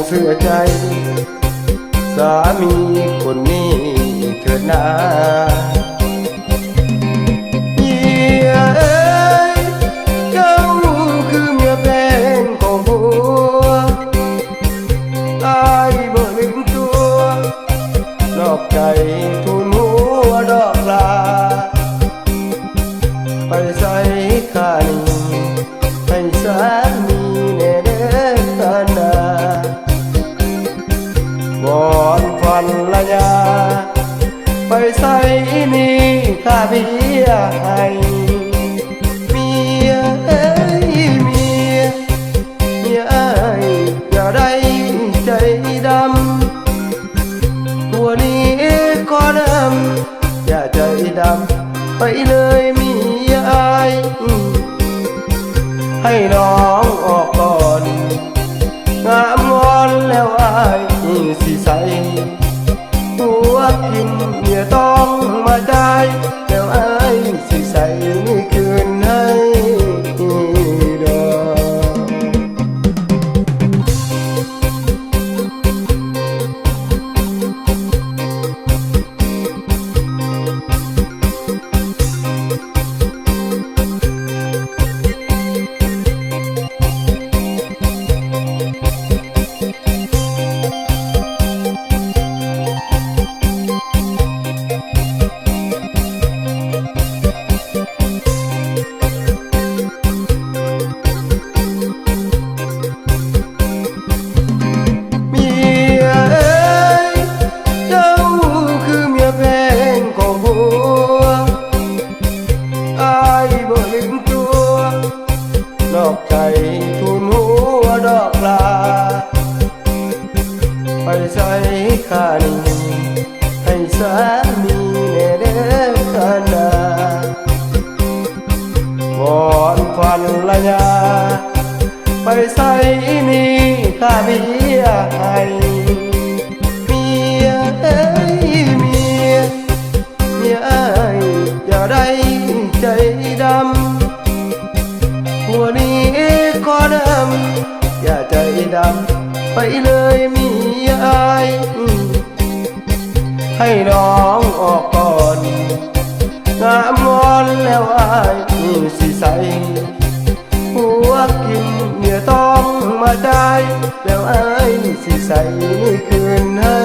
ເຊື່ອໃຈສາມີຄົນນີ້ເທີດນາ. ເມຍເອີຍ ເຈົ້າຄືເມຍແພງຂອງຜົວ, ອ້າຍບໍ່ລືມຕົວ ນອກໃຈທູນຫົວດອກຫຼ້າ. ໄປໃສຂ້ານີ້ ໃຫ້ສາມີແດ່ເດີທ່ານນາ. ວອນພັນລະຍາ ໄປໃສນີ້ຂ້າເພຍໃຫ້. ເມຍເອີຍເມຍ ເມຍອ້າຍຢ່າໄດ້ໃຈດຳ, ຜົວນີ້ຂໍນຳ ຢ່າໃຈດຳໄປເລີຍເມຍອ້າຍ, ໃຫ້ນ້ອງອອກກ່ອນ ງາມງອນແລ້ວອ້າຍຊິໃສ່. ຜົວກິນເມຍຕ້ອງມາຈ່າຍ ແລ້ວອ້າຍຊິໃສ່ເງິນຄືນໃຫ້ດອກ. ເມຍເອີຍ ເຈົ້າຄືເມຍແພງຂອງຜົວ, ອ້າຍບໍ່ເຫັນຕົວ ນອກໃຈທູນຫົວດອກຫຼ້າ. ໄປໃສຂ້ານີ້ ໃຫ້ສາມີແດ່ເດີທ່ານນາ. ວອນພັນລະຍາ ໄປໃສນີ້ຂ້າເພຍໃຫ້. ເມຍເອີຍເມຍ ເມຍອ້າຍຢ່າໄດ້ໃຈດຳ, ຜົວນີ້ຂໍນຳ ຢ່າໃຈດຳໄປເລີຍເມຍອ້າຍ. ໃຫ້ນ້ອງອອກກ່ອນ ງາມງອນແລ້ວອ້າຍຊິໃສ່, ຜົວກິນເມຍຕ້ອງມາຈ່າຍ ແລ້ວອ້າຍຊິໃສ່ເງິນຄືນໃຫ້